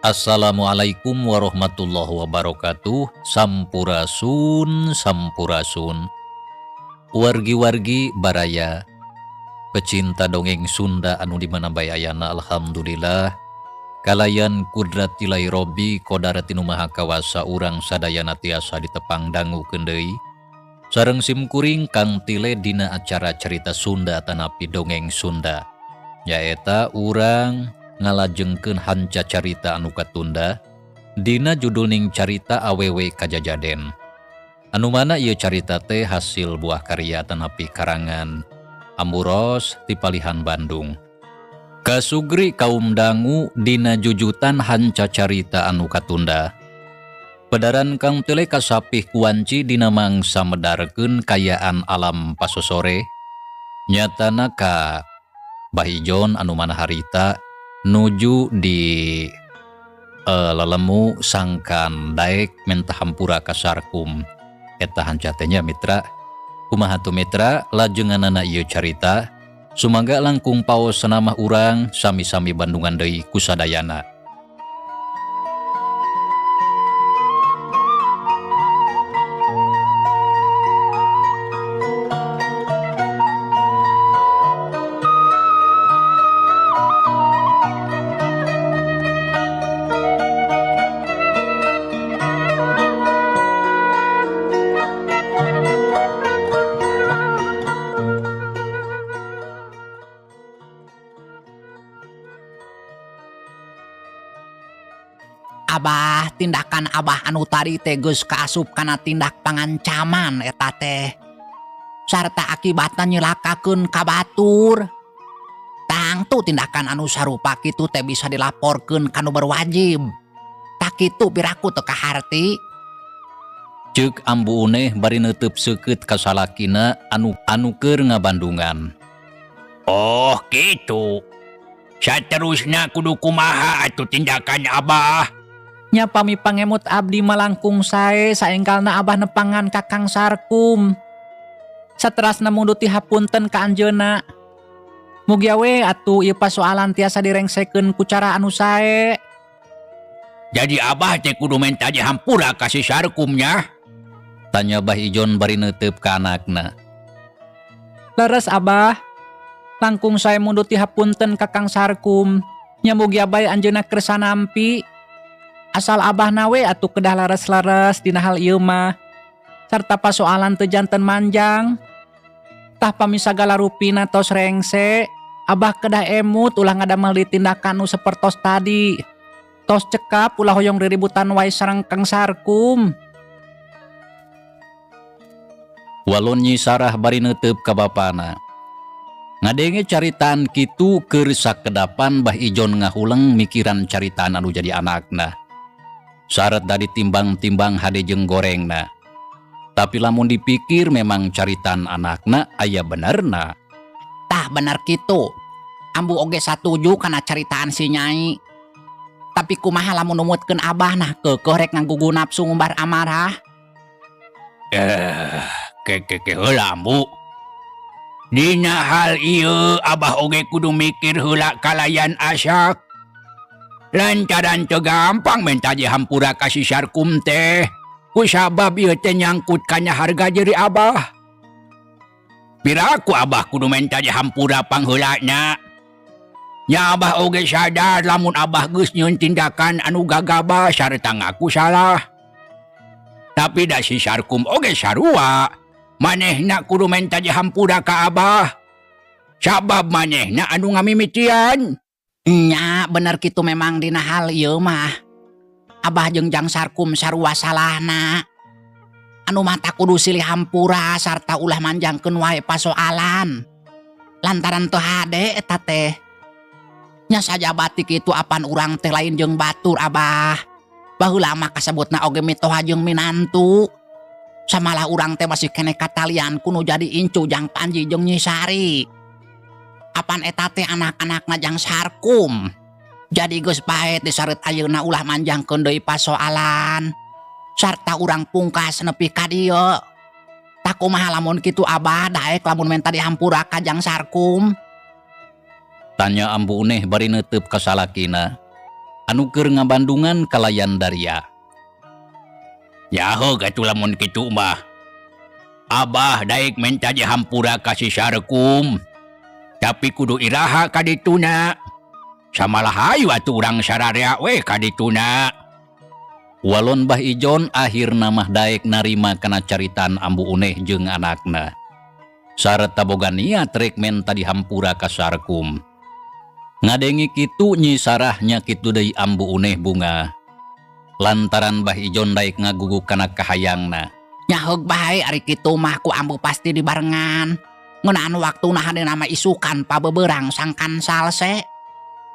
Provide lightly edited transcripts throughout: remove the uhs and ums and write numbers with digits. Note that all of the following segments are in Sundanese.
Assalamualaikum warahmatullahi wabarakatuh. Sampurasun, sampurasun, wargi-wargi baraya pecinta dongeng Sunda anu di mana bae ayana. Alhamdulillah, kalayan kudratillahi Robbi kodarati nu maha kawasa, urang sadayana tiasa ditepang dangu deui sareng simkuring Kang Tile dina acara Cerita Sunda tanapi Dongeng Sunda, nyaeta urang ngalajengkeun hanca carita anu katunda dina judulning Carita Awewe Kajajaden, anu mana ieu carita teh hasil buah karya tanapi karangan Ambu Ros ti palihan Bandung. Kasugri kaum dangu dina jujutan hanca carita anu katunda. Pedaran Kang Tile kasapih kuanci dina mangsa medarkeun kayaan alam pasosore, nyatana ka Bahijon anu mana harita nuju di lelemu sangkan daek menta hampura ka Sarkum. Eta hanca teh nya, mitra. Kumaha tuh, mitra, lajenganana ieu carita? Sumangga langkung paos senamah urang sami-sami bandungan deui kusadayana. Abah, tindakan Abah anu tadi teh geus kaasup kana tindak pangancaman eta teh. Sarta akibatna nyelakakeun ka batur. Tangtu tindakan anu sarupa kitu teh bisa dilaporkeun ka nu berwajib. Tah kitu, piraku teu kaharti. Ceuk Ambu Uneh bari neuteub seukeut ka salakina anu keur ngabandungan. Oh gitu. Saterusna kudu kumaha atuh tindakan Abah? Nya, pami pangemut abdi mah langkung sae saenggalna Abah nepangan ka Kang Sarkum. Saterasna mundut hapunten ka anjeunna. Mugia we atuh ieu pasoalan tiasa direngsekeun ku cara anu sae. Jadi Abah teh kudu menta dihampura ka si Sarkum nya? Tanya Bah Ijon bari neuteub ka anakna. Leres, Abah. Langkung sae mundut hapunten ka Kang Sarkum. Nya, mugia bae anjeunna kersa nampi. Asal Abah we atuh kedah leres-leres dina hal ieu mah. Sarta pasoalan teu janten manjang. Tah, pami sagala rupina tos rengse, Abah kedah emut ulah ngadamel di tindakan nu sapertos tadi. Tos cekap, ulah hoyong riributan wae sareng Kang Sarkum. Walon Nyi Sarah bari neuteub ka bapana. Ngadenge caritaan kitu, keur sakedapan Bah Ijon ngahuleng mikiran caritaan anu jadi anakna. Syarat dari timbang-timbang hade jeung gorengna. Tapi lamun dipikir memang caritaan anakna aya benerna. Tah, bener kitu. Ambu oge satuju kana caritaan si Nyai. Tapi kumaha lamun numutkeun Abah nah keukeuh rek ngagugu nafsu ngumbar amarah? Eh, ke ke ke heula, Ambu. Dina hal ieu Abah oge kudu mikir heula kalayan asak. Lantaran teu gampang menta dihampura ka si Sarkum teh. Kusabab ieu teh nyangkut kana harga diri Abah. Piraku Abah kudu menta dihampura pangheulana. Nya Abah oge sadar lamun Abah geus nyieun tindakan anu gagabah sarta ngaku salah. Tapi da si Sarkum oge sarua, manehna kudu menta dihampura ka Abah. Sabab manehna anu ngamimitian. Nya bener kitu memang dina hal ieu mah. Abah jeung Jang Sarkum sarua salahna. Anu matak kudu silih hampura sarta ulah manjangkeun wae pasoalan. Lantaran teu hade eta teh. Nya sajabati kitu apan urang teh lain jeung batur Abah. Baheula mah kasebutna oge mitoha jeung minantu. Samalah urang teh masih keneh katalian ku nu jadi incu Jang Panji jeung Nyi Sari. Apan eta teh anak-anakna Jang Sarkum. Jadi geus paet disareut ayeuna ulah manjangkeun deui pasoalan. Sarta urang pungkas nepi ka dieu. Tah kumaha lamun kitu Abah daek lamun menta dihampura ka Jang Sarkum? Tanya Ambu Uneh bari neuteup ka salakina anu keur ngabandungan kalayan daria. Nyaho atuh lamun kitu mah. Abah daek menta dihampura ka si Sarkum. Tapi kudu iraha ka dituna. Samalah hayu atuh urang sararea we ka dituna. Walon Bah Ijon akhirna mah daek narima kana caritaan Ambu Uneh jeung anakna. Sarta boga niat rek menta dihampura ka Sarkum. Ngadengi kitu Nyi Sarah nya kitu deui Ambu Uneh bunga. Lantaran Bah Ijon daek ngagugu kana kahayangna. Nyaheug bae ari kitu mah ku Ambu pasti dibarengan. Ngeunaan waktuna hadena mah isukan pabeberang sangkan salse.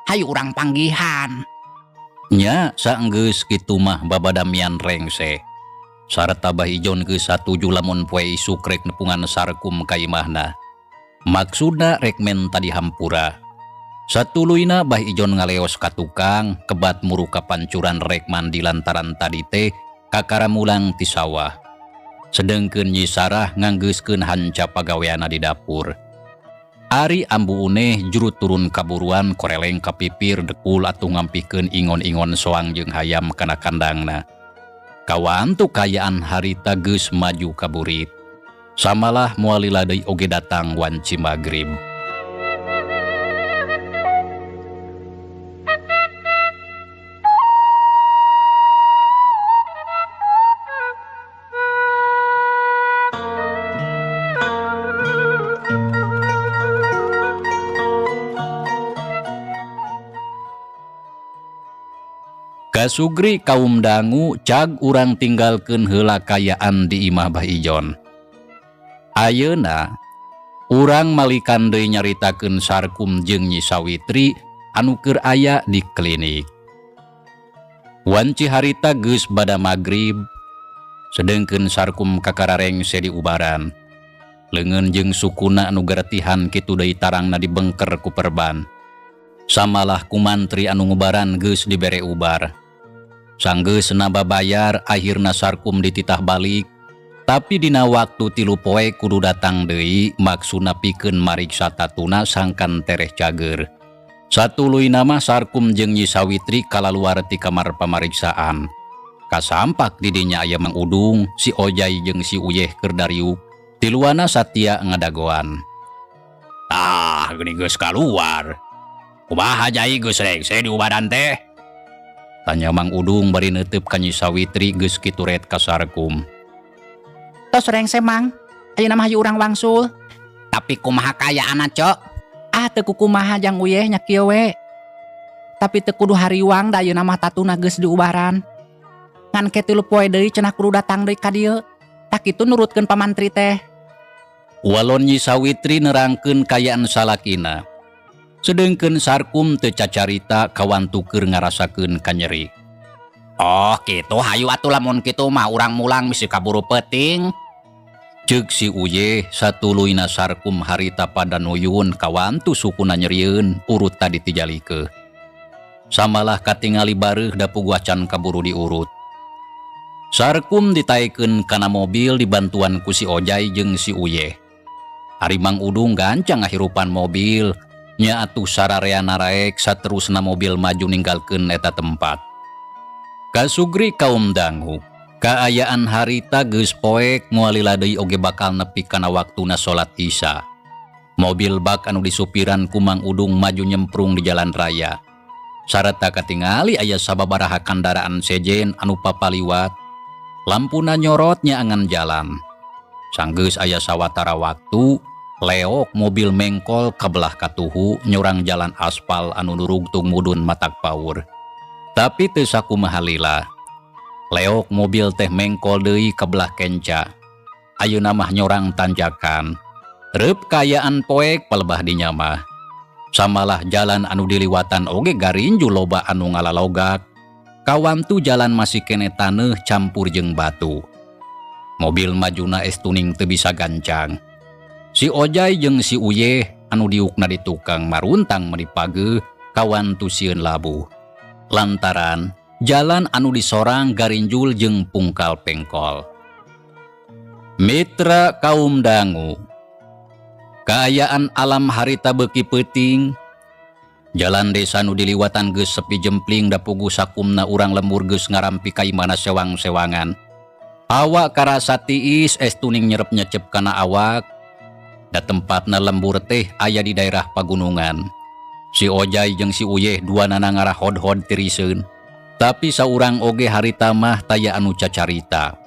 Hayu urang panggihan. Nya saenggeus kitu mah babadamian rengse. Sarta Bah Ijon geus satuju lamun poe isuk rek nepungan Sarkum ka imahna. Maksudna rek menta dihampura. Satuluyna Bah Ijon ngaleos ka tukang kebat muru kapancuran rek mandi lantaran tadi teh kakara mulang ti sawah. Sedengkeun Nyi Sarah nganggeuskeun hanca pagaweana di dapur. Ari Ambu Uneh juru turun kaburuan koreleng ka pipir dekul atuh ngampikeun ingon-ingon soang jeung hayam kana kandangna. Kawantu kayaan harita geus maju ka burit. Samalah moal lila deui oge datang wanci magrib. Kasugri kaum dangu cag urang tinggalkeun heula kayaan di imah Bah Ijon. Ayeuna urang malikan deui nyaritakeun Sarkum jeung Nyi Sawitri anu keur aya di klinik. Wanci harita geus bada magrib, sedengkeun Sarkum kakararengse di ubaran. Leungeun jeung sukuna anu geretihan kitu deui tarangna dibengker ku perban. Samalah ku mantri anu ngubaran geus dibere ubar. Sanggeus nababayar akhirna Sarkum dititah balik, tapi dina waktu 3 poe kudu datang deui maksudna pikeun mariksa tatuna sangkan tereh cager. Satuluyna mah Sarkum jeung Nyi Sawitri kalaluar ti kamar pamariksaan. Kasampak di dinya aya Mang Udung, si Ojai jeung si Uyeh keur dariuk. Tiluana satia ngadagoan. Tah, geuning geus kaluar. Kumaha jai geus rengse di ubadan teh? Tanya Mang Udung bari neuteup ka Nyi Sawitri geus kitu ret ka Sarkum. Tos rengse Mang, ayeuna mah hayu urang wangsul. Tapi kumaha kayaanna, Cok? Ah, teu kukumaha Jang Uyeh nya kieu we. Tapi teu kudu hariwang da ayeuna mah tatuna geus diubaran. Ngan ke 3 poe deui cenah kudu datang deui ka dieu. Tah kitu nurutkeun pamantri teh. Walon Nyi Sawitri nerangkeun kayaan salakina. Sedengkeun Sarkum teu cacarita kawantu keur ngarasakeun kanyeri. Oh, kitu hayu atuh lamun kitu mah urang mulang bisi kaburu peuting. Ceuk si Uyeh satuluyna Sarkum harita pada nuyun kawantu sukuna nyerieun urut tadi tijalikeuh. Samalah katingali bareuh da puguh acan kaburu diurut. Sarkum ditaekeun kana mobil dibantuan ku si Ojai jeung si Uyeh. Ari Mang Udung gancang ngahirupan mobil. Nya atuh sararea naraek saterusna mobil maju ninggalkeun eta tempat. Kasugri kaum dangu, kaayaan harita geus poek moal lila deui oge bakal nepi kana waktuna salat Isya. Mobil bak anu disupiran ku Mang Udung maju nyemprung di jalan raya. Sarta katingali aya sababaraha kandaraan sejen anu papaliwat. Lampuna nyorot nyaangan jalan. Sanggeus aya sawatara waktu, leok mobil mengkol ka belah katuhu nyorang jalan aspal anu nurugtung mudun matak paur. Tapi teu sakumaha lila. Leok mobil teh mengkol deui ka belah kenca. Ayeuna mah nyorang tanjakan. Reup kaayaan poek palebah dinya mah. Samalah jalan anu diliwatan oge garinju loba anu ngalalogak. Kawantu jalan masih keneh taneuh campur jeung batu. Mobil majuna estuning teu bisa gancang. Si Ojai jeung si Uyeh anu diukna di tukang maruntang meuni pageuh kawantu sieun labuh. Lantaran jalan anu disorang garinjul jeung pungkal pengkol. Mitra kaum dangu. Kaayaan alam harita beuki peuting. Jalan desa nu diliwatan geus sepi jempling da puguh sakumna urang lembur geus ngarampi ka imahna sewang-sewangan. Awak karasa tiis estuning nyerep nyecep kana awak. Da tempatna lembur teh aya di daerah pagunungan. Si Ojai jeung si Uyeh duanana ngarahod-hod tiriseun. Tapi saurang oge harita mah taya anu cacarita.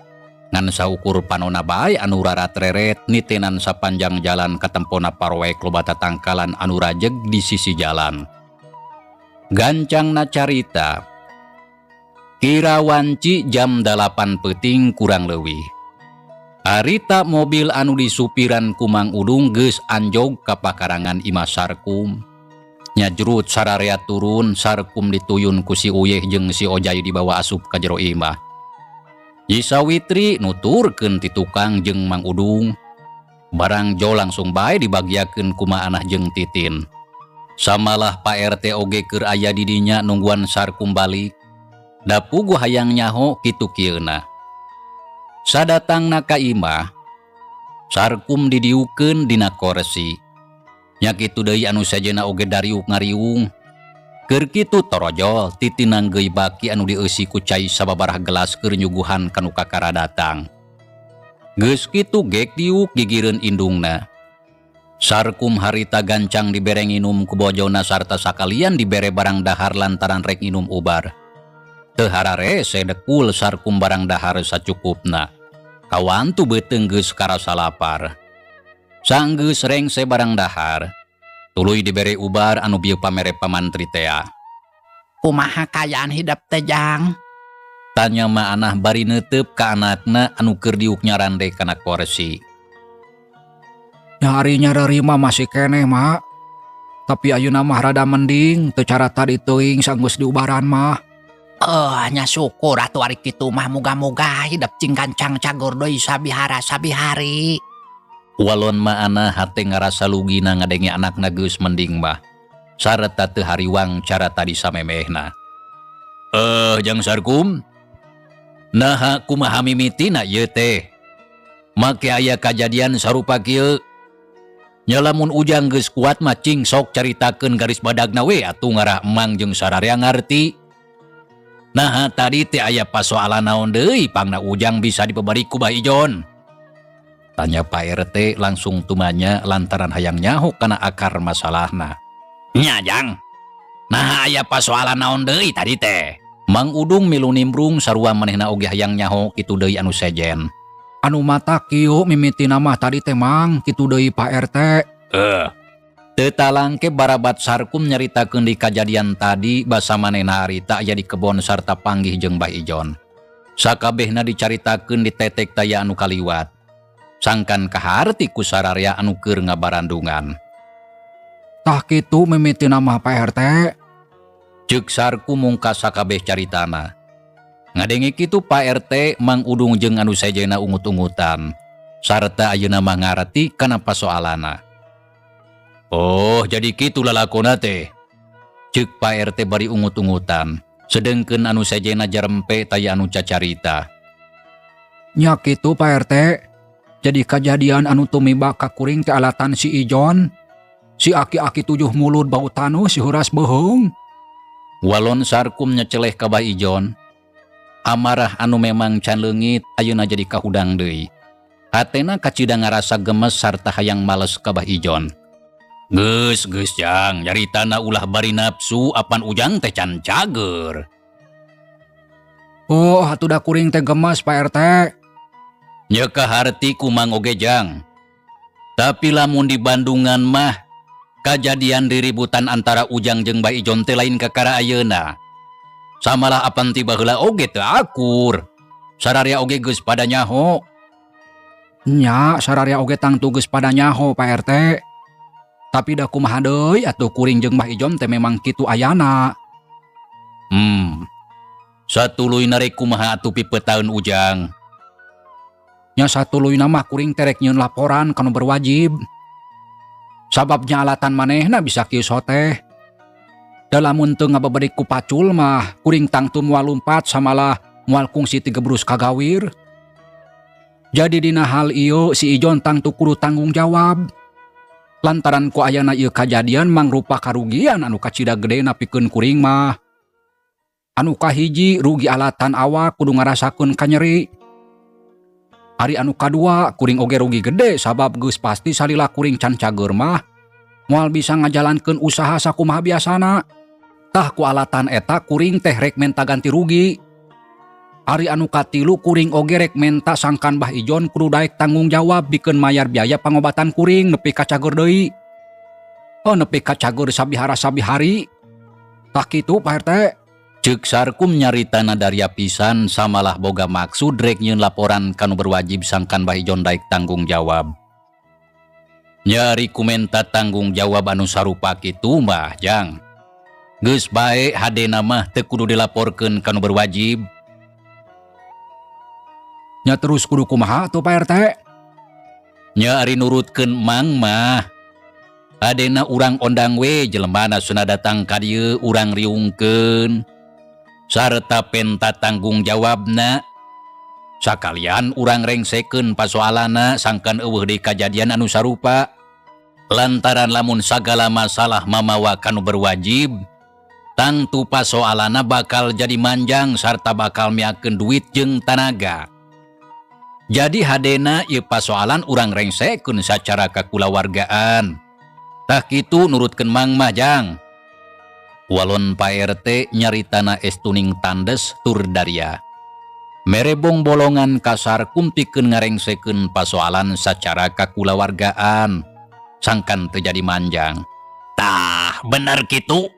Ngan saukur panona bae anu rarat-reret nitenan sapanjang jalan katempona paroek loba tatangkalan anu rajeg di sisi jalan. Gancangna carita. Kira wanci jam 8 peuting kurang leuwih. Harita mobil anu disupiran ku Mang Udung geus anjog ka pakarangan Imah Sarkum. Nyajrut sararea turun, Sarkum dituyun ku si Uyeh jeung si Ojai dibawa asup ka jero imah. Yi Sawitri nuturkeun ti tukang jeung Mang Udung. Barang jo langsung bae dibagiakeun ku Ma Anah jeung Titin. Samalah Pak RT oge keur aya di dinya nungguan Sarkum balik. Da puguh hayang nyaho kitu kieuna. Sadatangna ka imah, Sarkum didiukeun dina korsi. Nya kitu deui anu sejenna oge dariuk ngariung. Keur kitu torojol Titin nanggeuy baki anu dieusi ku cai sababaraha gelas keur nyuguhan ka nu kakara datang. Geus kitu gek diuk gigireun indungna. Sarkum harita gancang dibere nginum ku bojona sarta sakalian dibere barang dahar lantaran rek nginum ubar. Teu hararese dekul Sarkum barang dahar sacukupna. Kawantu beuteung geus karasa lapar. Sanggeus rengse barang dahar, tuluy dibere ubar anu bieu pamere pamantri tea. Kumaha kaayaan hidep teh, Jang? Tanya Ma Anah bari neuteup ka anakna anu keur diuk nyarande kana korsi. Nyari nyareri mah masih keneh, Mak. Tapi ayeuna mah rada mending teu cara tadi teuing sanggeus diubaran mah. Oh, nya syukur atuh ari kitu mah, muga-muga hidep cing gancang cagur deui sabihara sabihari. Walon Ma Anah hate ngarasa lugina ngadenge anakna geus mending mah. Sarta teu hariwang cara tadi samemehna. Jang Sarkum. Naha kumaha mimitina ieu teh? Make aya kajadian sarupa kieu. Nya lamun ujang geus kuat mah cing sok caritakeun garis badagna we atuh ngarah emang jeung sararea ngarti. Naha tadi teh aya pasoalan naon deui pangna ujang bisa dipebari ku Bah Ijon? Tanya Pak RT langsung tumanya lantaran hayang nyaho kana akar masalahna. Nya Jang. Nah aya pasoalan naon deui tadi teh? Mang Udung milu nimbrung sarua manehna oge hayang nyaho kitu deui anu sejen. Anu mata kieu mimitina mah tadi teh Mang, kitu deui Pak RT. Teu talangke barabat Sarkum nyaritakeun di kajadian tadi basa manehna harita aya di kebon sarta panggih jeung Bah Ijon. Sakabehna dicaritakeun ditetek taya anu kaliwat. Sangkan kaharti ku sararea anu keur ngabarandungan. Tah kitu mimitina mah Pak RT. Ceuk Sarkum mungkas sakabeh caritana. Ngadenge kitu Pak RT, Mang Udung jeung anu sejenna ungut-ungutan. Sarta ayeuna mah ngarti kana pasoalana. Oh, jadi kitu lalakona teh. Ceuk Pak RT bari ungut-ungutan. Sedengkeun anu sejenna jarempe taya anu cacarita. Nya kitu Pak RT. Jadi kajadian anu tumiba ka kuring teh alatan si Ijon. Si aki-aki tujuh mulut bau tanuh si huras beuheung. Walon Sarkum nyeceleh ka Bah Ijon. Amarah anu memang can leungit ayeuna jadi kahudang deui. Hatena kacida ngarasa gemes sarta hayang males ka Bah Ijon. Geus geus Jang, nyaritana ulah bari nafsu apan Ujang teh can cager. Oh, atuh da kuring teh gemes, Pak RT. Nya kaharti ku Mang oge, Jang. Tapi lamun di Bandungan mah kajadian diributan antara Ujang jeung Bah Ijon teh lain kakara ayeuna. Samalah apan ti baheula oge teu akur. Sararia oge geus pada nyaho. Nya, sararia oge tangtu geus pada nyaho, Pak RT. Tapi da kumaha deui atuh, kuring jeung Bah Ijon teh memang kitu ayana. Satuluyna rek kumaha atuh pipetaeun Ujang? Nya, satuluyna mah kuring teh rek nyieun laporan ka nu berwajib. Sabab nya alatan manehna bisa kieu teh. Da lamun teu ngabebedik ku pacul mah kuring tangtu moal lumpat, samalah moal kungsi tigebrus kagawir. Jadi dina hal ieu si Ijon tangtu kudu tanggung jawab. Lantaran ku ayana ieu kajadian mangrupa karugian anu kacida gedena pikeun kuring mah. Anu kahiji, rugi alatan awak kudu ngarasakeun kanyeri. Ari anu kadua, kuring oge rugi gede sabab geus pasti salila kuring can cager mah moal bisa ngajalankeun usaha sakumaha biasana. Tah, ku alatan eta kuring teh rek menta ganti rugi. Ari anu katilu, kuring oge rek menta sangkan Bah Ijon kudu daek tanggung jawab bikeun mayar biaya pangobatan kuring nepi ka cager deui. Oh, nepi ka cager sabihara sabihari. Tah kitu, Pak RT. Ceuk Sarkum nyaritana daria pisan, samalah boga maksud rek nyieun laporan kanu berwajib sangkan Bah Ijon daek tanggung jawab. Nya, ari ku menta tanggung jawab anu sarupa kitu mah, Jang. Geus bae, hadena mah teu kudu dilaporkeun kanu berwajib. Nya, terus kudu kumaha tuh, Pak RT? Nya, ari nurutkeun Mang mah hadena urang ondang we jelemana suna datang ka dieu, urang riungkeun sarta penta tanggung jawabna. Sakalian urang rengsekeun pasoalana sangkan euweuh deui kajadian anu sarupa. Lantaran lamun sagala masalah mamawa kanu berwajib, tangtu pasoalana bakal jadi manjang sarta bakal miakeun duit jeung tanaga. Jadi hadena ieu pasoalan urang rengsekeun sacara kakulawargaan. Tah kitu nurutkeun Mang mah, Jang. Walon Pak RT nyaritana estuning tandes tur daria. Mere bong-bolongan ka Sarkum pikeun ngarengsekeun pasoalan sacara kakulawargaan sangkan teu jadi manjang. Tah, bener kitu.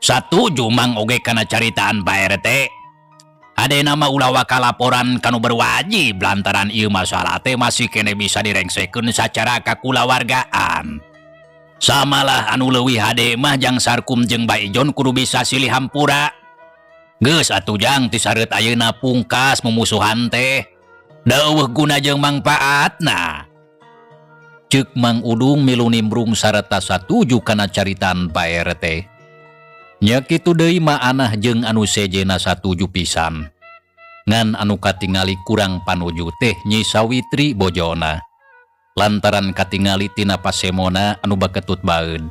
Satuju Mang oge kana caritaan Pak RT. Hadena mah ulah waka laporan kanu berwajib lantaran ieu masalah teh masih kene bisa direngsekeun sacara kakulawargaan. Samalah anu leuwih hade mah Jang Sarkum jeung Bah Ijon kudu bisa silih hampura. Geus atuh, Jang, ti sareut ayeuna pungkas mumusuhan teh. Da euweuh guna jeung mangpaatna. Ceuk Mang Udung milu nimbrung sarta satuju kana caritaan Pak RT. Nya kitu deui Mak Anah jeung anu sejena satuju pisan. Ngan anu katingali kurang panuju teh Nyi Sawitri bojona. Lantaran katingali tina pasemona anu baketut baeud.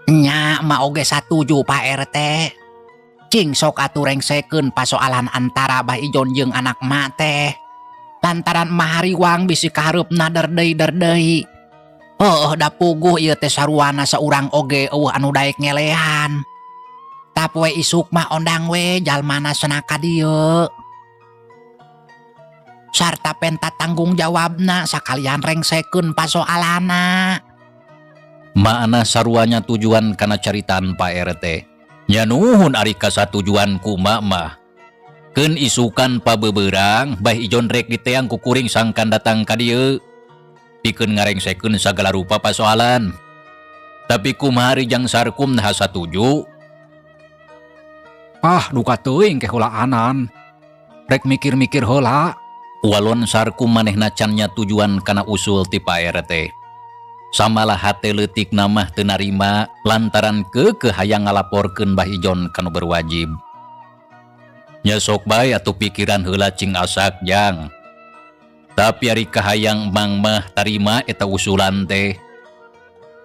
Nya, Mak oge satuju, Pak RT. Cing sok atuh rengsekeun pasoalan antara Bah Ijon jeung anak mak teh. Lantaran emak hariwang bisi kahareupna derdei derdei. Heuh, da puguh ieu teh saruana saurang oge euweuh anu daek ngelehan. Tah, poe isuk mah ondang we jalmana cenah ka dieu. Sarta penta tanggung jawabna, sakalian rengsekeun pasoalana. Mak Anah saruanya tujuan kana caritaan Pak RT. Nya, nuhun ari kasatujuan ku mak mah. Keun isukan pabeberang Bah Ijon rek diteang ku kuring sangkan datang ka dieu. Pikeun ngarengsekeun sagala rupa pasoalan. Tapi kumaha ari Jang Sarkum, naha satuju? Ah, duka teuing ke heulaanan. Rek mikir-mikir heula. Walon Sarkum manehna can nyatujuan kana usul ti Pak RT. Samalah hate leutikna mah teu narima lantaran keukeuh hayang ngalaporkeun Bah Ijon kanu berwajib. Nya, sok bae atuh pikiran heula cing asak, Jang. Tapi ari kahayang Mang mah tarima eta usulan teh.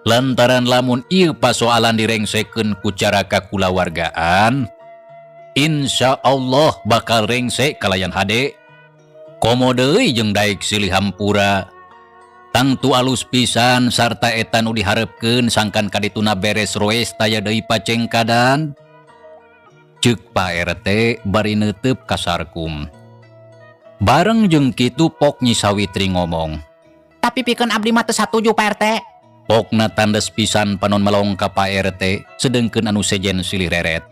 Lantaran lamun ieu pasoalan direngsekeun ku cara kakulawargaan, insya Allah bakal rengse kalayan hade. Komo deui jeung daek silih hampura. Tangtu alus pisan sarta eta nu diharepkeun sangkan kadituna beres roes taya deui pacengkadan. Ceuk Pak RT bari neuteup ka Sarkum. Bareng jeung kitu pok Nyi Sawitri ngomong. Tapi pikeun abdi mah teu satuju, Pak RT. Pokna tandes pisan panon melong ka Pak RT sedengkeun anu sejen silih reret.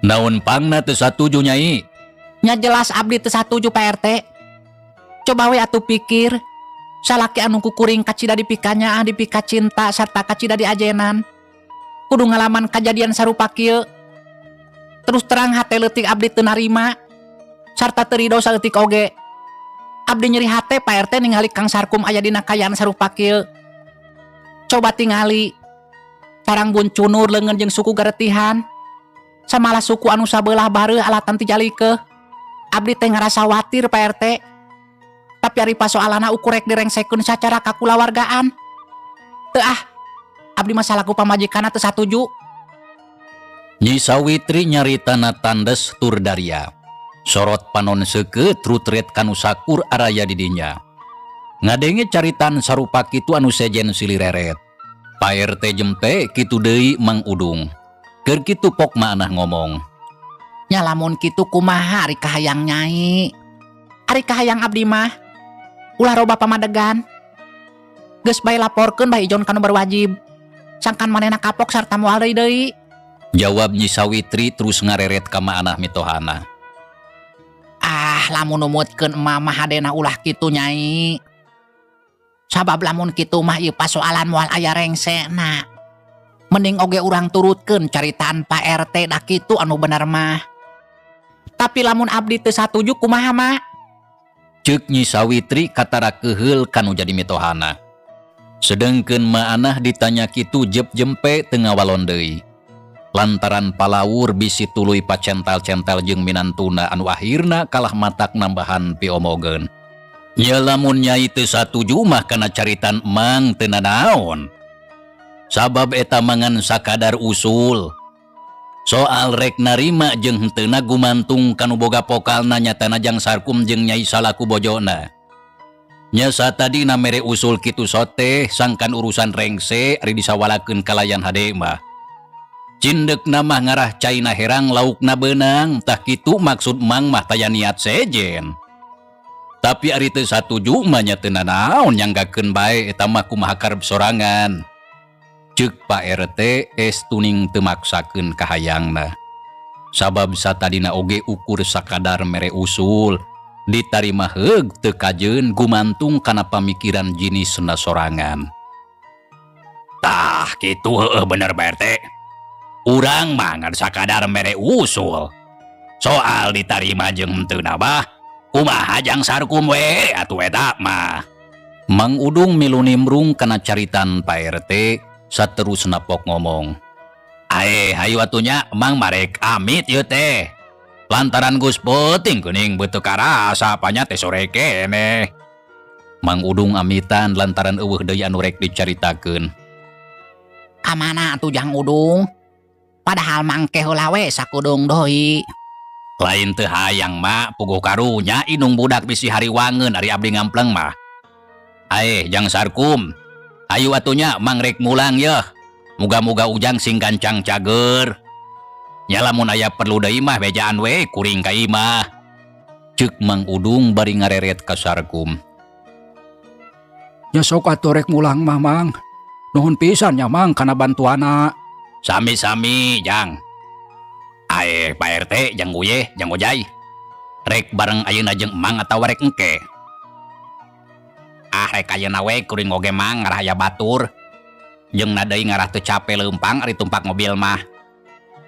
Naon pangna teu satuju, Nyai? Nya jelas abdi teu satuju, Pak RT. Coba we atuh pikir. Salaki anu kukuring kacida dipikanyaah, dipikacinta sarta kacida diajenan. Kudu ngalaman kajadian sarupa kieu. Terus terang hate leutik abdi teu narima. Sarta teu rido saeutik oge. Abdi nyeri hate, Pak RT, ningali Kang Sarkum aya dina kaayaan sarupa kieu. Coba tingali. Tarang buncunur leungeun jeung suku garetihan. Samalah suku anu sabelah bareuh alatan ti jalikeuh. Abdi teh ngarasa watir, Pak RT. Tapi ari pasoalanna ukur rek direngsekeun sacara kakulawargaan. Teu ah. Abdi mah salaku pamajikanna teu satuju. Nyi Sawitri nyaritana tandes tur daria. Sorot panon seukeut rutret kanu sakur araya di dinya. Ngadenge caritan sarupa kitu anu sejen silih reret. Pak RT jempe, kitu deui Mang Udung. Keur kitu pok manah ngomong. Nya lamun kitu kumaha ari kahayang Nyai? Ari kahayang abdi mah ulah robah pamadegan. Geus bae laporkeun Bah Ijon kanu berwajib. Sangkan manehna kapok sarta moal deui deui. Jawab Nyi Sawitri terus ngareret ka Maanah mitohana. Ah, lamun numutkeun emak mah hadena ulah kitu, Nyai. Sabab lamun kitu mah ieu pasoalan moal aya rengsena. Mending oge urang turutkeun caritaan Pak RT, dah kitu anu bener mah. Tapi lamun abdi teu satuju kumaha, Mak? Ceuk Nyi Sawitri katara keheul kanu jadi mitohana. Sedengkeun Maanah ditanya kitu jep jempe teu ngawalon deui. Lantaran palawur bisi tuluy pacental-cental jeung minantuna anu akhirna kalah matak nambahan piomogeun. Nya lamun Nyai teu satuju mah kana caritan Emang teu nanaon. Sabab eta mangan sakadar usul. Soal rek narima jeung henteuna gumantung kanu boga pokalna, nyatana Jang Sarkum jeung Nyai salaku bojona. Nya satadina mere usul kitu sote sangkan urusan rengse ari disawalakeun kalayan hade mah. Cindekna mah ngarah caina herang laukna beunang, tah kitu maksud Mang mah taya niat sejen. Tapi ari teu satuju mah nya teu nanaon, nyanggakeun bae eta mah kumaha karep sorangan. Ceuk Pak RT estuning teu maksakeun kahayangna. Sabab satadina oge ukur sakadar mere usul, ditarima heug teu kajeun gumantung kana pamikiran jinisna sorangan. Tah kitu, heueuh bener, Pak RT. Urang mah ngan sakadar mere usul. Soal ditarima jeung henteu mah kumaha Jang Sarkum we atuh eta mah. Mang Udung milu nimbrung kana caritan Pak RT saterusna pok ngomong. Ae, hayu atuh nya, Mang marek amit ieu teh. Lantaran geus peuting geuning beuteung karasa apanya teh sore keneh. Mang Udung amitan lantaran euweuh deui anu rek dicaritakeun. Ka mana atuh, Jang Udung? Padahal mangke heula we sakudung deui. Lain teu hayang, Mak, puguh karunya indung budak bisi hariwangeun ari abdi ngampleng mah. Ae, Jang Sarkum. Ayu atuh nya, Mang rek mulang yeuh. Muga-muga Ujang sing gancang cager. Nya lamun aya perlu deui mah bejaan we kuring ka imah. Ceuk Mang Udung bari ngareret ka Sarkum. Nya sok atuh rek mulang mah, Mang. Nuhun pisan nya, Mang, kana bantuanna. Sami-sami, Jang. Ae, Pak RT, Jang Uye, Jang Ojai. Rek bareng ayeuna jeung Emang atawa rek engke? Ah, rek ayeuna we kuring oge, Mang, ngarah aya batur. Jeung na deui ngarah teu cape leumpang ari tumpak mobil mah.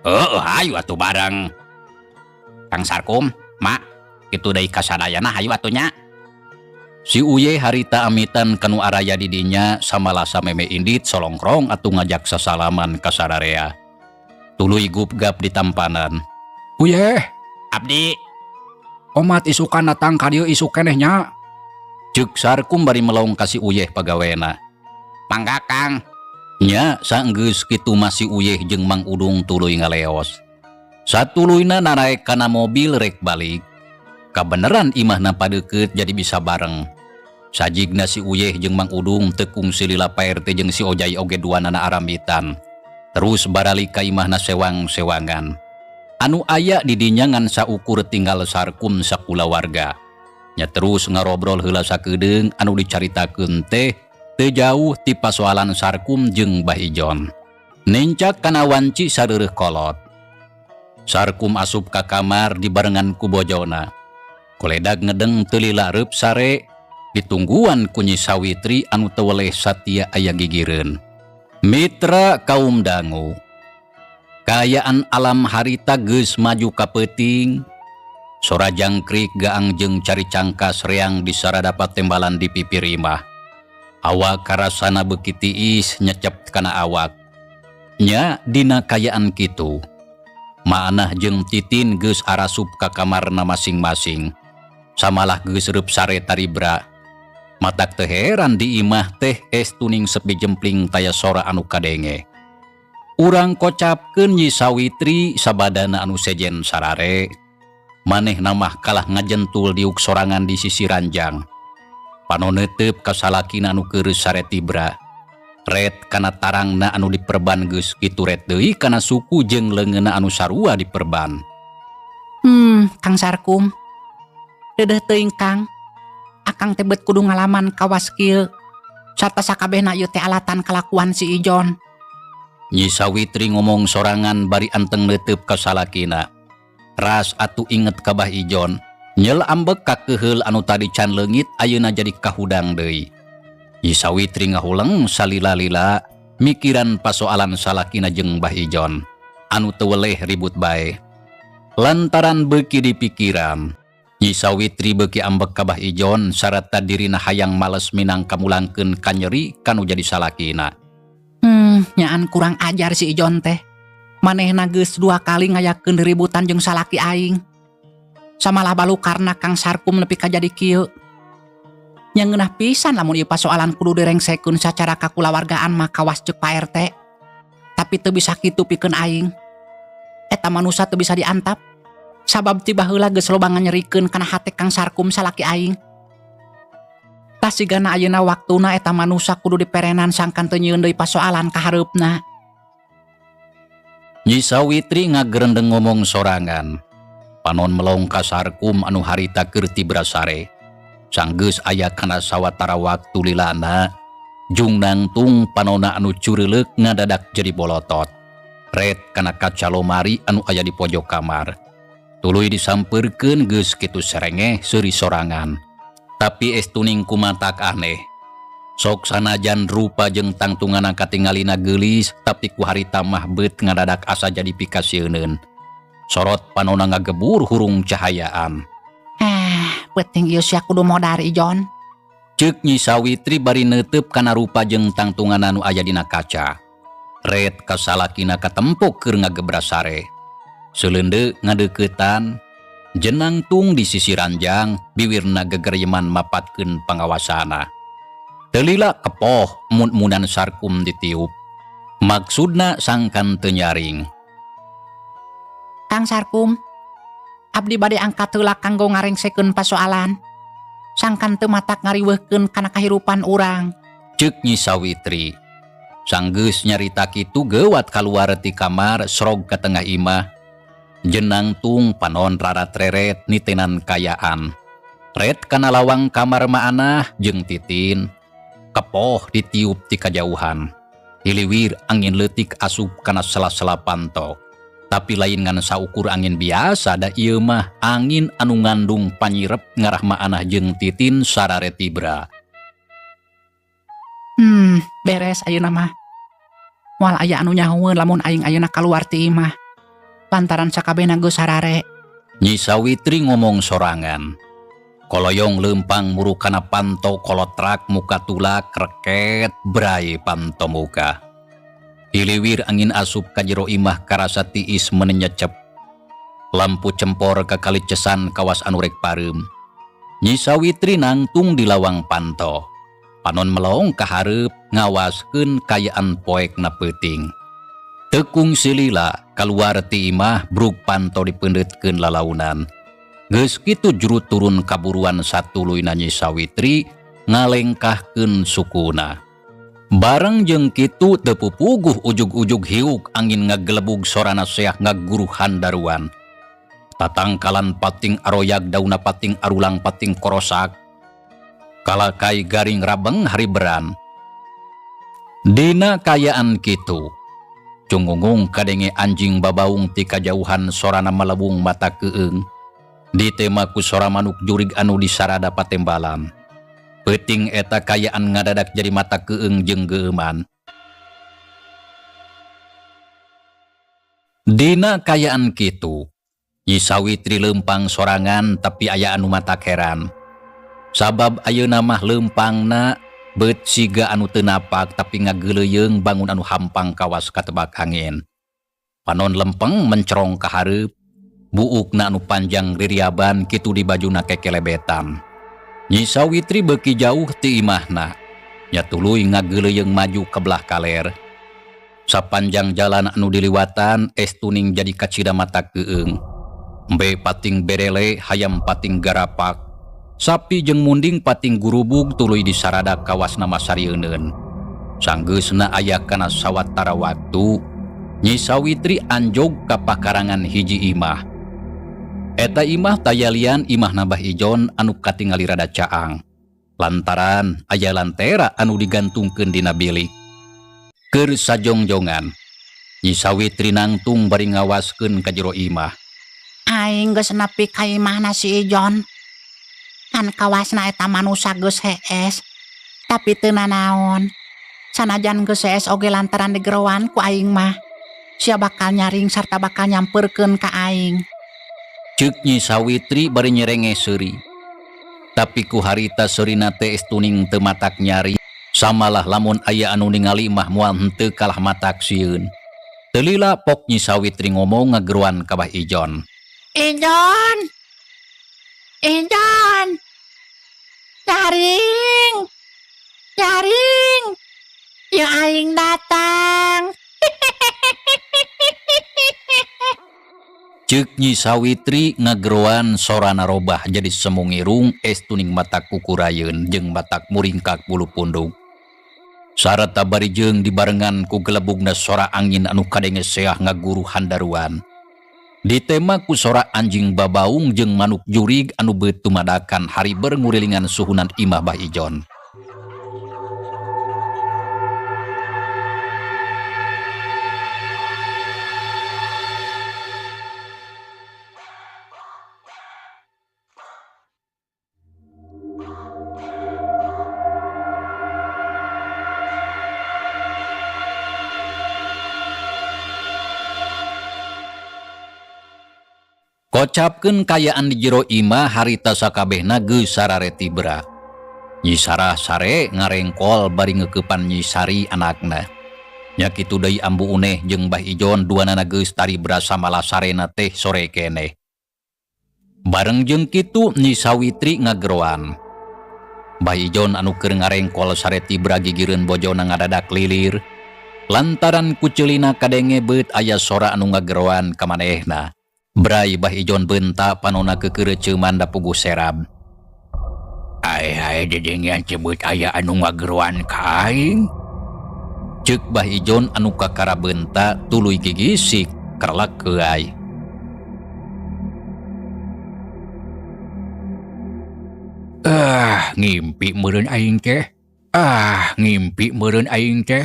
Heueuh, hayu atuh bareng. Kang Sarkum, Mak, kitu deui kasadayana hayu atuh nya. Si Uye harita amitan kanu araya di dinya samalasa meme indit solongkrong atuh ngajak sasalaman ka sararea. Tuluy gupgap di tampanan. Uye, Abdi, omat isukan datang ka dieu isuk keneh nya. Ceuk Sarkum bari melong ka si Uyeh pagawena. Mangga, Kang. Nya saenggeus kitu mah si Uyeh jeung Mang Udung tuluy ngaleos. Satuluyna naraek kana mobil rek balik. Kabeneran imahna padeukeut jadi bisa bareng. Sajigna si Uyeh jeung Mang Udung teu kungsi lila Pak RT jeung si Ojai oge duanana arambitan. Terus baralik ka imahna sewang-sewangan. Anu aya di dinya ngan saukur tinggal Sarkum sakulawarga. Nya terus ngarobrol heula sakedeung anu dicaritakeun teh teu jauh ti pasoalan Sarkum jeung Bah Ijon. Nincak kana wanci sareureuh kolot. Sarkum asup ka kamar dibarengan ku bojona. Koledag ngedeng teu lila reup sare ditungguan ku Nyi Sawitri anu teu weleh satia aya gigireun. Mitra kaum dangu. Kaayaan alam harita geus maju ka peuting. Sora jangkrik gaang jeung cari cangkas reang disaradapat tembalan di pipir imah. Awak karasana beuki tiis nyecep kana awak. Nya dina kayaan kitu. Maanah jeung Titin geus arasup ka kamarna masing-masing. Samalah geus reup sare taribra. Matak teu heran di imah teh estuning sepi jempling taya sora anu kadenge. Urang kocapkeun Nyi Sawitri sabadana anu sejen sarare. Manehna mah kalah ngajentul diuk sorangan di sisi ranjang. Panon neuteup ka salakina anu keureus sare tibra. Ret kana tarangna anu diperban geus kitu ret deui kana suku jeung leungeunna anu sarua diperban. Kang Sarkum. Deudeuh teuing Kang. Akang teh beut kudu ngalaman kawas kieu. Sarta sakabehna ieu teh alatan kalakuan si Ijon. Nyi Sawitri ngomong sorangan bari anteng neuteub ka salakina. Ras atuh inget ka Bah Ijon. Nyel ambek kakeheul anu tadi can leungit ayeuna jadi kahudang deui. Nyi Sawitri ngahuleng salila-lila mikiran pasoalan salakina jeung Bah Ijon anu teu weleh ribut bae. Lantaran beuki dipikiran, Nyi Sawitri beuki ambek ka Bah Ijon sarata dirina hayang males minangka mulangkeun kanyeri kanu jadi salakina. Nyaan kurang ajar si Ijon teh. Manehna geus 2 kali ngayakeun ributan jeung salaki aing. Samalah balukarna Kang Sarkum nepi ka jadi kieu. Nya ngeunah pisan lamun ieu pasoalan kudu direngsekeun sacara kakulawargaan mah kawas ceuk Pak RT. Tapi teu bisa kitu pikeun aing. Eta manusa teu bisa diantap. Sabab ti baheula geus loba nganyerikeun kana hate Kang Sarkum salaki aing. Tah sigana ayeuna waktuna eta manusa kudu diperenan sangkan teu nyieun deui pasoalan ka hareupna. Nyi Sawitri ngagerendeng ngomong sorangan. Panon melong ka Sarkum anu harita keur tibra sare. Sanggeus aya kana sawatara waktu lilana, jung nangtung panona anu cureuleuk ngadadak jadi bolotot. Ret kana kaca lomari anu aya di pojok kamar. Tuluy disampeurkeun geus kitu serengeh seuri sorangan. Tapi estuning kumatak aneh. Sok sanajan rupa jeung tangtungana katingalina geulis, tapi ku harita mah beut ngadadak asa jadi pikasieuneun. Sorot panona ngagebur hurung cahayaan. Penting ieu sia kudu modar Ijon. Ceuk Nyi Sawitri bari neuteub kana rupa jeung tangtungana nu aya dina kaca. Ret kasalakina katempok keur ngagebras sare. Seuleundeu ngadeuketan, jenang tung di sisi ranjang, biwirna gegeryeman mapatkeun pangawasana. Teu lila kepoh mun-munan Sarkum ditiup. Maksudna sangkan teu nyaring. Kang Sarkum, abdi bade angkat heula kanggo ngarengsekeun pasoalan. Sangkan teu matak ngariweuhkeun kana kahirupan urang. Ceuk Nyi Sawitri. Sanggeus nyarita kitu geuwat kaluar ti kamar srog ka tengah imah. Jenang tung panon rarat-reret nitenan kayaan. Ret kana lawang kamar maanah jeung Titin. Kepoh ditiup ti kajauhan. Hiliwir angin leutik asup kana sela-sela panto. Tapi lain ngan saukur angin biasa da ieu mah angin anu ngandung panyirep ngarah maanah jeung Titin sarare tibra. Beres ayeuna mah. Moal aya anu nyahoeun lamun aing ayeuna kaluar ti imah. Lantaran sakabehna geus sarare. Nyi Sawitri ngomong sorangan. Koloyong leumpang murukana panto kolotrak muka tulak reket brai panto muka. Hiliwir angin asup ka jero imah karasa tiis menenyecep. Lampu cempor kakalicesan kawas anu rek pareum. Nyi Sawitri nangtung di lawang panto. Panon melong ka hareup ngawaskeun kayaan poekna peuting. Tekung silila kaluar ti imah bruk panto dipeundeutkeun lalaunan. Geus kitu juru turun kaburuan satuluyna Nyi Sawitri Ngalengkahkeun sukuna. Bareng jeung kitu teu pupuguh ujug-ujug hiuk angin ngagelebug sorana seah ngaguruhan daruan. Tatangkalan pating aroyag dauna pating arulang pating korosak. Kalakai garing rabeng hariberan. Dina kayaan kitu. Cungungung kadenge anjing babaung ti kajauhan sorana malebung mata keung. Ditema ku sora manuk jurig anu disarada patembalan. Peuting eta kayaan ngadadak jadi mata keung jeung geueuman. Dina kayaan kitu, Nyi Sawitri leumpang sorangan tapi aya anu matak heran. Sabab ayeuna mah leumpangna beut siga anu teu napak tapi ngageuleuyeung bangun anu hampang kawas katebak angin. Panon lempeng mencerong ka hareup, buukna anu panjang ririaban kitu di bajuna kekelebetan. Nyi Sawitri beuki jauh ti imahna, nya tuluy ngageuleuyeung maju ka belah kaler. Sapanjang jalan anu diliwatan es tuning jadi kacida mata keung. Embe pating berele, hayam pating garapak. Sapi jeung munding pating gurubug tuluy disarada kawasna masarieun. Sanggeusna aya kana sawatara waktu, Nyi Sawitri anjog ka pakarangan hiji imah. Eta imah tayalian imah Nabah Ijon anu katingali rada caang. Lantaran aya lantera anu digantungkeun dina bilik. Keur sajongjongan, Nyi Sawitri nangtung bari ngawaskeun ka jero imah. Aing geus nepi ka imahna si Ijon. Kan kawasna eta manusa geus hees. Tapi teu nanaon. Sanajan geus hees oge lantaran digeroan ku aing mah. Sia bakal nyaring sarta bakal nyamperkeun ka aing. Ceuk Nyi Sawitri bari nyerenge seuri. Tapi ku harita seurina teh estuning teu matak nyari. Samalah lamun aya anu ningali mah moal henteu kalah matak sieun. Teu lila pok Nyi Sawitri ngomong ngageroan ka Bah Ijon. Ijon! Ijon! Nyaring! Nyaring! Ya aing datang. Ceuk Nyi Sawitri ngageroan sorana robah jadi semungirung es tuning matak kukurayeun jeung matak muringkak bulu pundung. Sarata bari jeung dibarengan ku gelebugna sora angin anu kadenge seah ngaguru handaruan. Ditema ku sora anjing babaung jeung manuk jurig anu beut tumadakan hariber ngurilingan suhunan imah Bah Ijon. Kocapkeun kayaan di jero imah harita sakabehna geus sarareti berak. Nyi Sarah sare ngarengkol bari ngeukepan Nyi Sari anakna. Nya kitu deui Ambu Uneh jeung Bah Ijon duanana geus taribra samalah sarena teh sore keneh. Bareng jeung kitu Nyi Sawitri ngageroan. Bah Ijon anu keur ngarengkol sare tibra gigireun bojona ngadadak lilir. Lantaran kuceulina kadenge beut aya sora anu ngageroan ka manehna. Brai Bah Ijon bentak panona kekereuceuman da puguh serab. Ai dedengean cebeut aya anu ngageroan ka aing. Ceuk Bah Ijon anu kakara bentak tuluy gigisik karlak keuai. Ah, ngimpi meureun aing teh. Ah, ngimpi meureun aing teh.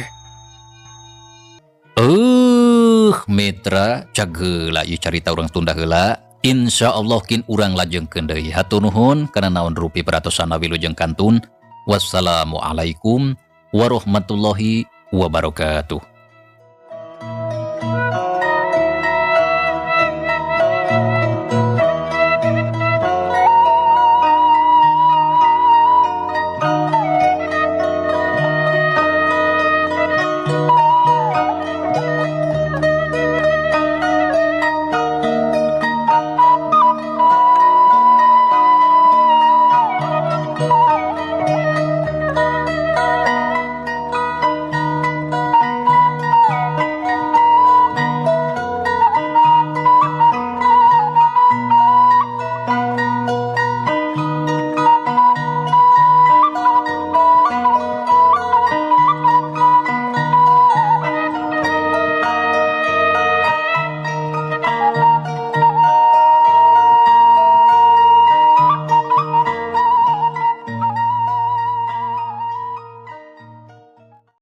Mitra cag heula ieu carita urang tunda heula. Insyaallah kin urang lajengkeun deui. Hatur nuhun kana naon rupi peratosan wilujeng kantun. Wassalamualaikum warahmatullahi wabarakatuh.